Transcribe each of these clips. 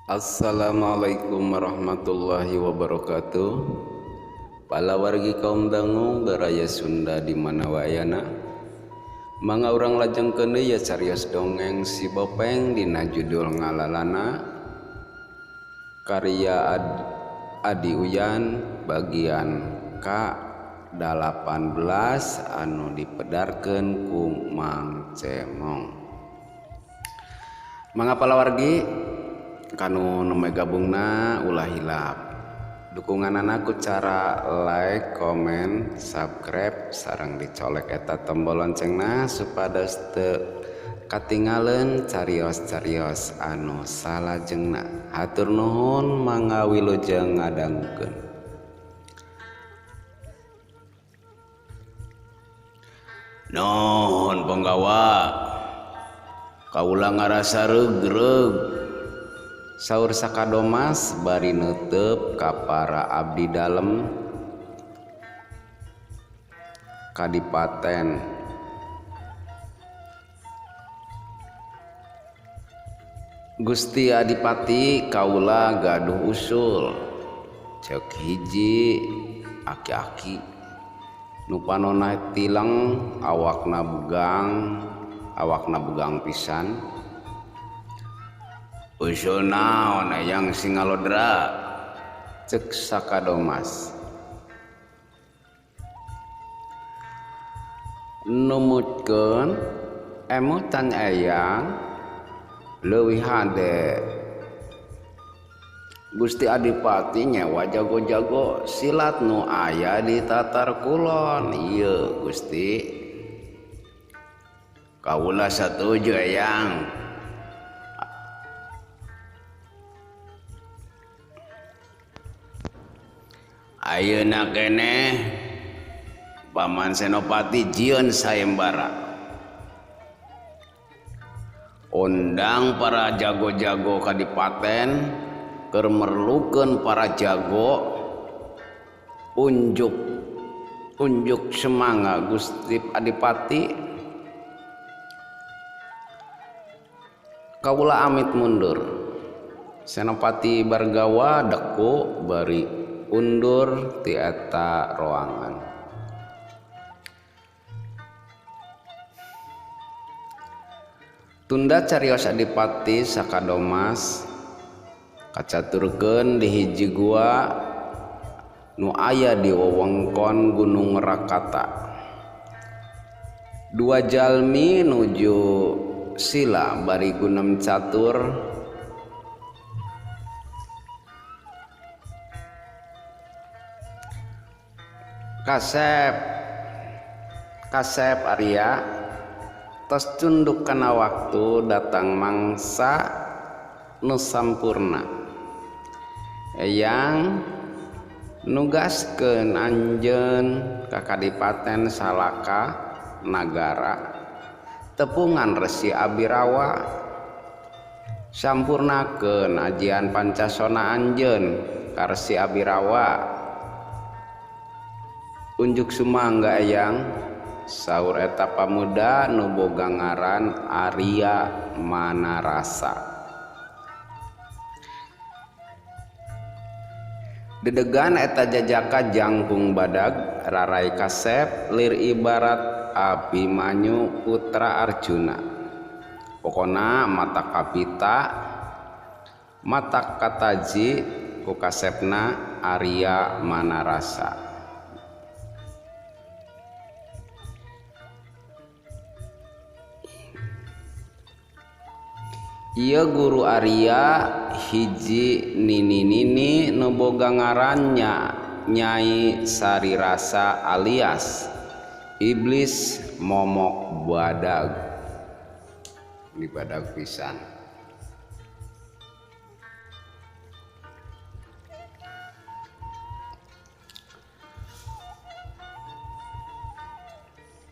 Assalamualaikum warahmatullahi wabarakatuh. Palawargi kaum dangu baraya Sunda di mana wayana. Mangga urang lajengkeun deui ya carios dongeng si Bopeng dina judul Ngalalana karya Adi Uyan bagian K18 anu dipedarkeun ku Mang Cemong. Mangga palawargi kanu nembe gabungna ulah hilap dukunganana ku cara like, komen, subscribe sareng dicolek eta tombol loncengna supados teu katingaleun carios-carios anu salajengna. Hatur nuhun, mangga wilujeng ngadangukeun. Nuhun penggawa, kaula ngarasa reug-reug. Saur Sakadomas bari neuteup ka para abdi dalem kadipaten. Gusti Adipati, kaula gaduh usul, ceuk hiji aki-aki nu panonna tileng, awakna bugang pisan. Usul naon, Eyang Singalodra? Cek Sakadomas. Numutkeun emutan Eyang, leuwih hade Gusti Adipati nyewa jago-jago silat nu aya di Tatar Kulon ieu, Gusti. Kaula satuju, Eyang. Ayeuna keneh Paman Senopati jieun sayembara, undang para jago-jago kadipaten keur merlukeun para jago. Unjuk unjuk sumangga, Gusti Adipati. Kaula amit mundur. Senopati Bargawa deku bari undur ti eta roangan. Tunda carios Adipati Sakadomas kacaturkeun di hiji gua nu aya di wewengkon Gunung Rakata. Dua jalmi nuju sila bari gunem catur. Kasep, Kasep Arya, tos cunduk kana waktu datang mangsa nu sampurna. Eyang nugaskeun anjeun ka Kadipaten Salaka Nagara tepungan Resi Abirawa, sampurnakeun ajian Pancasona anjeun ka Resi Abirawa. Unjuk sumangga, Eyang, saur eta pamuda nu boga ngaran Arya Manarasa. Dedegan eta jajaka jangkung badag, rarai kasep lir ibarat Abimanyu putra Arjuna. Pokona mata kapita, mata kataji ku kasepna Arya Manarasa. Ieu guru Arya hiji nini-nini nu boga ngaran Nyai Sarirasa alias Iblis Momok Badag. Di badag pisan.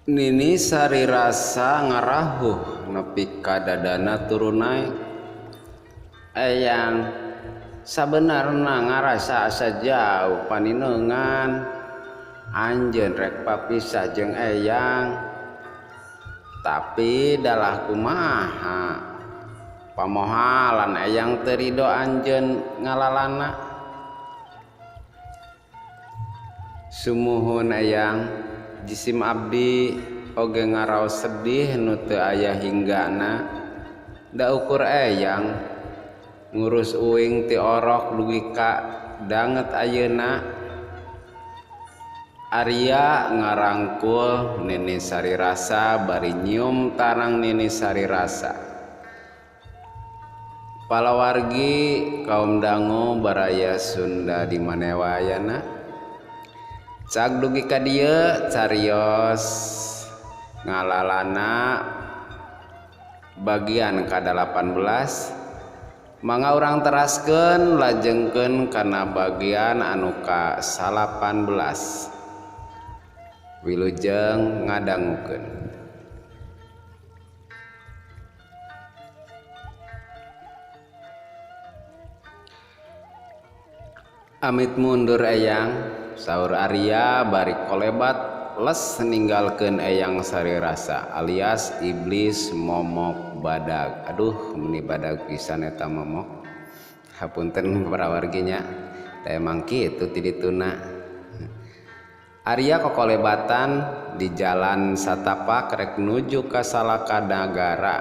Nini Sarirasa ngarahuh nepi ka dadana turun naek. Eyang, sabenarna ngarasa asa jauh panineungan. Anjeun rek papisah jeung Eyang, tapi dalah kumaha. Pamohalan eyang teu rido anjeun ngalalana. Sumuhun eyang, jisim abdi oge ngaraos sedih nu teu aya hinggana. Da ukur eyang ngurus uing ti orok dugi ka danget ayeuna. Arya ngarangkul Nini Sari Rasa bari nyium tarang Nini Sari Rasa. Palawargi kaum dangu baraya Sunda di manewa ayana. Cag dugi ka dieu carios ngalalana bagian ka-18. Mangga urang teraskeun lajengkeun kana bagian anu ka-18. Wilujeng ngadangukeun. Amit mundur eyang, saur Arya bari kolebat les ninggalkeun Eyang Sari Rasa alias iblis momok badag. Aduh, meni badag pisan eta momok. Hapunten parawarginya, teh emang kitu ti dituna. Arya kokolebatan di jalan satapak rek nuju ka Salaka Nagara.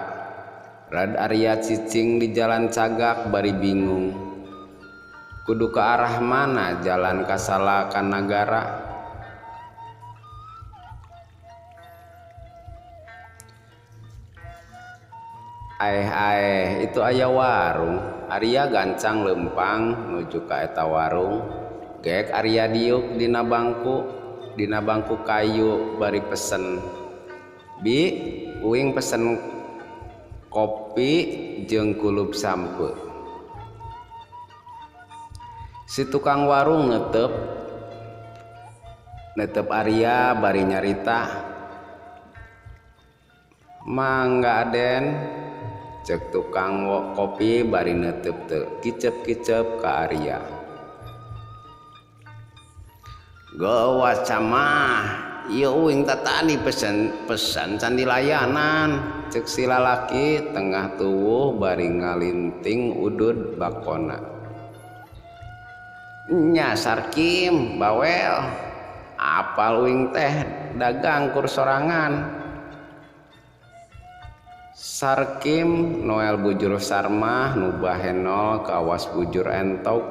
Rad Arya cicing di jalan cagak bari bingung. Kudu ke arah mana jalan ka Salaka Nagara? Aeh aeh, itu aya warung. Arya gancang lempang nuju ka eta warung. Gek Arya diuk dina bangku kayu bari pesen. Bi, uing pesen kopi jeung kulub sampe. Si tukang warung netep Arya bari nyarita. Mangga Aden, cek tukang kopi bari netep teu kicep-kicep ka Arya. Gawas camah, ieu uing tatadi pesen can dilayanan, cek si lalaki tengah tuwuh bari ngalinting udud bakona. Nya Sarkim bawel, apal uing teh dagang kur sorangan. Sarkim Noel bujur sarmah nu bahenol kawas bujur entok.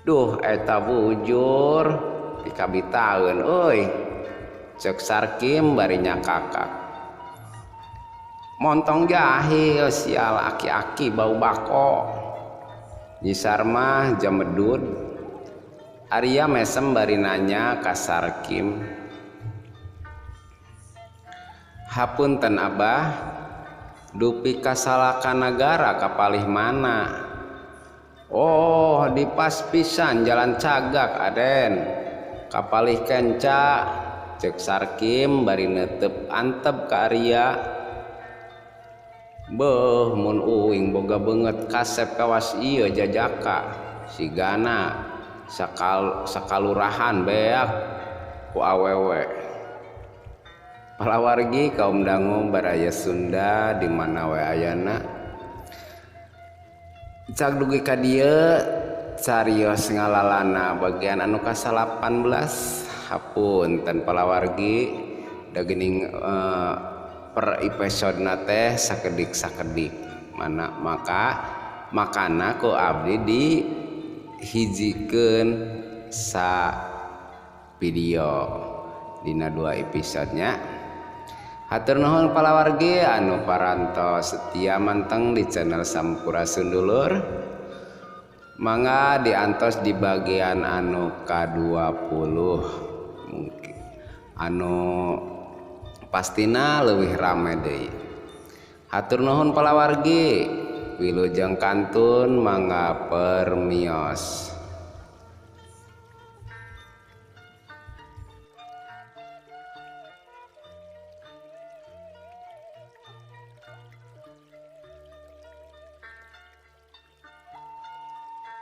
Duh eta bujur pikabitaeun euy, cek Sarkim bari nyakakak. Montong jahil sial aki-aki bau bako. Nyi Sarmah jamedud. Arya mesem bari nanya ka Sarkim. Hapunten abah, dupi ka Salaka Nagara kapalih mana? Oh, di pas pisan jalan cagak Aden. Kapalih kenca, cek Sarkim bari netep antep ka Arya. Beuh, mun uing boga beungeut kasep kawas ieu jajaka. Sigana sakalurahan beak ku awewe. Palawargi kaum dangu baraya Sunda di mana we ayana. Cag dugi ka dieu carios ngalalana bagian anu ka-18. Hapunten palawargi da geuning per episode na teh sakedik-sakedik. Mana maka makana ku abdi dihijikeun sa video dina 2 episodenya. Hatur nuhun palawargi anu parantos setia manteng di channel Sampurasun Dulur. Mangga diantos di bagian anu ka-20 mungkin anu pastina leuwih rame deui. Hatur nuhun palawargi, wilujeng kantun mangga permios.